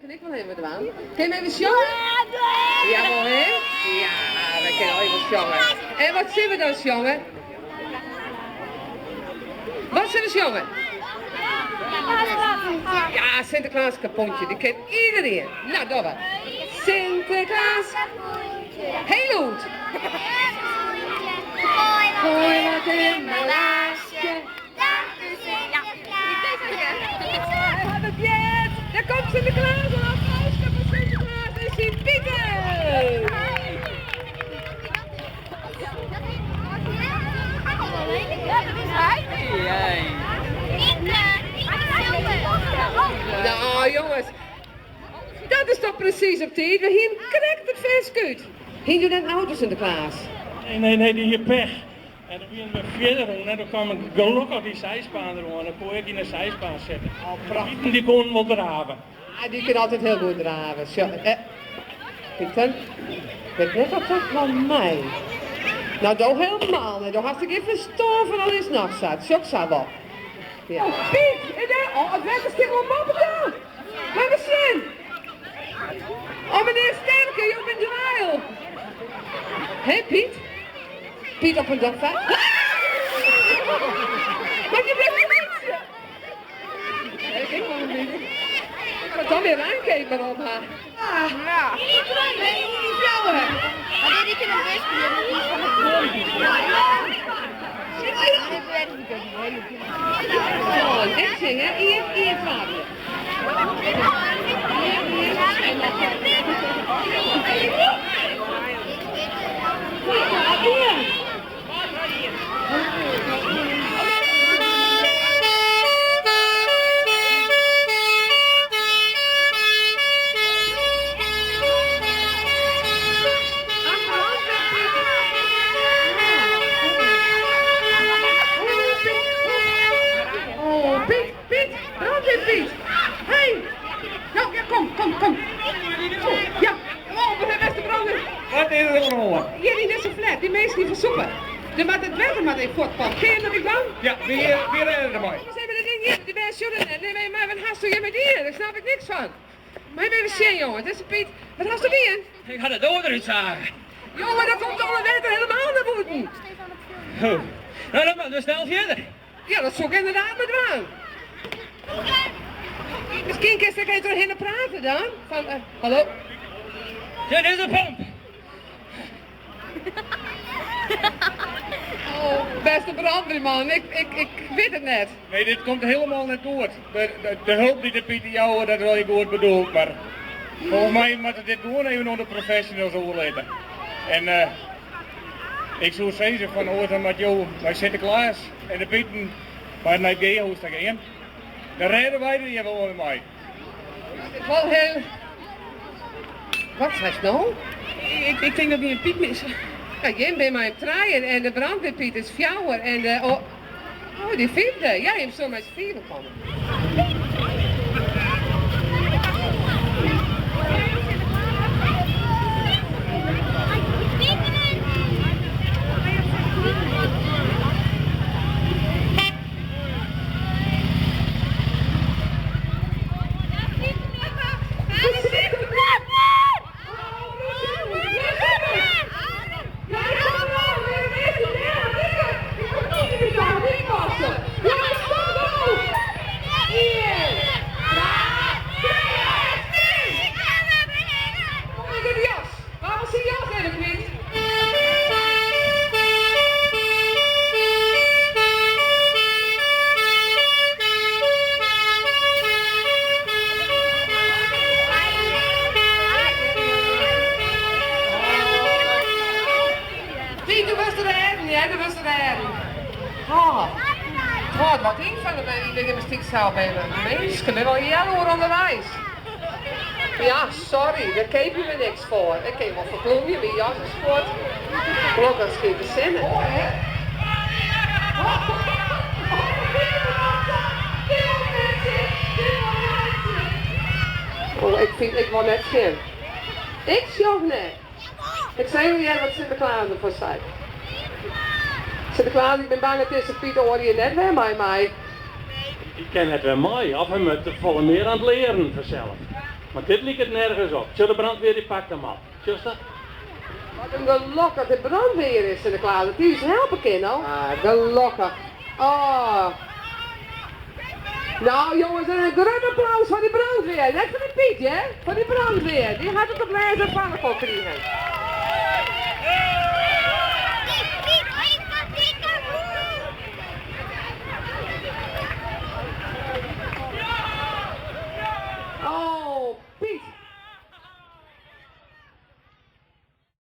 Kin ik wol even wat dwaan? Kin even sjonge? Jawol hè? Ja, wy kinne al even sjonge. En wat sille we dan sjonge? Wat sille we sjonge? Ja, Sinteklaas kapoentje, die kent iedereen. Nou, dogge we. Sinterklaas. Heel lûd. Gooi wat in mijn laarsje. Daar komt Sinterklaas, een applausje voor Sinterklaas en syn Piten! Nou jongens, dat is toch presys op tiid. We hienen krekt it ferske út. Hienen jo net in auto Sinterklaas? Nee, nee, nee, dy hie pech. En doe wienen we fierder rûn en doe kwam gelokkich dy seisbaan der oan. Dan koe ik yn de seisbaan sitte. Oh, prachtich. Pieten dy koenen wol drave. Ah, dy kin altyd hiel goed drave. Sjoch, eh, Pieter, ik wit net oft dat wol mei. No, do helemaal net. Do hast der gjin ferstân fan al is noch sa. Sjoch sa wol. Ja. Oh, Piet, en dêr, oh, it wetter stiet wol boppe ta. Lit ris sjen. Oh, menear Sterke, jo binne dweil. Hé, Piet? Piet op in dok fa. Mar je bliuwt in bytsje. Ik wol in bytsje. Ik moat dan weer aankeken maar op ha. Ja. Maar dit is een Oh, ik zing hè. Ien, ien, twa. Oh, Piet, Piet, brandweer Piet. Hey, nou ja, kom, kom, kom. Oh, ja, oh, beste brandweer. Wat is der oan de hân? Hjir yn dizze flat, dy minsken dy fersûpe. Der moat it wetter moat even fuortkomme. Kinne jim dat ek dwaan? Ja, wy wy rêde dermei. Kom ris even dit ding hjir, dy bern sjogge it net. Nee, maar wat hasto hjir mei dien? Dêr snap ik niks fan. Mar even sjen, jonge. Dizze Piet, wat hasto dien? Ik ha de doar derút sage. Jonge, dan komt alle wetter helemaal nei bûten. Oh. No, dan moatte we snel fierder. Ja, dat soe ik ynderdaad mar dwaan. Miskien kinst ek even trochhinne prate dan. Fan, hallo? Dit is de pomp. Oh, bêste brandweerman, ik, ik, ik wit it net. Nee, dit komt hielendal net goed. De, de, de hulp dy't de Pieten jouwe, dat is wol goed bedoeld, mar folgens my moatte dit gewoan even oan de professionals oerlitte. En eh, ik soe sizze fan oars dan moat jo mei Sinteklaas en de Pieten mar nei it Geahûs ta gean. Dan rêde wy der hjir wol wer mei. It is wol hiel. Wat seist no? Ik, ik tink dat wy in Pyt misse. Ja, jim binne mei trijen en de brandweerpiet is fjouwer en de. Oh, oh dy fyfde. Ja, jim sille mei syn fiven komme. Piet, do wurdst rêden, hear, do wurdst rêden. Oh, it hâldt wat yn fan de yn de gymnastyksaal binne. Minsken binne al healoere ûnderweis. Ja, sorry, dêr keapje we niks foar. Ik kin wol ferklomje, myn jas is fuort. Gelokkich skynt de sinne. Oh, ik fyn, ik wol net sjen. Ik sjoch net. Ik sil even hearre wat Sinteklaas derfoar seit. Sinteklaas, ik bin bang dat dizze Pyt oar jier net wer mei mei. Dy kin net wer mei, of hy moat folle mear oan it learen fansels. Mar dit liket nergens op. Sjoch, de brandweer dy pakt him al. Sjochst dat? Wat in gelok dat de brandweer is, Sinteklaas, dat dy ús helpe kin no. Ah, gelokkich. Oh. Nou jongens, in grut applaus foar dy brandweer. Net foar de Pyt, hè? Foar dy brandweer. Dy hat it op lêzen foar elkoar krigen.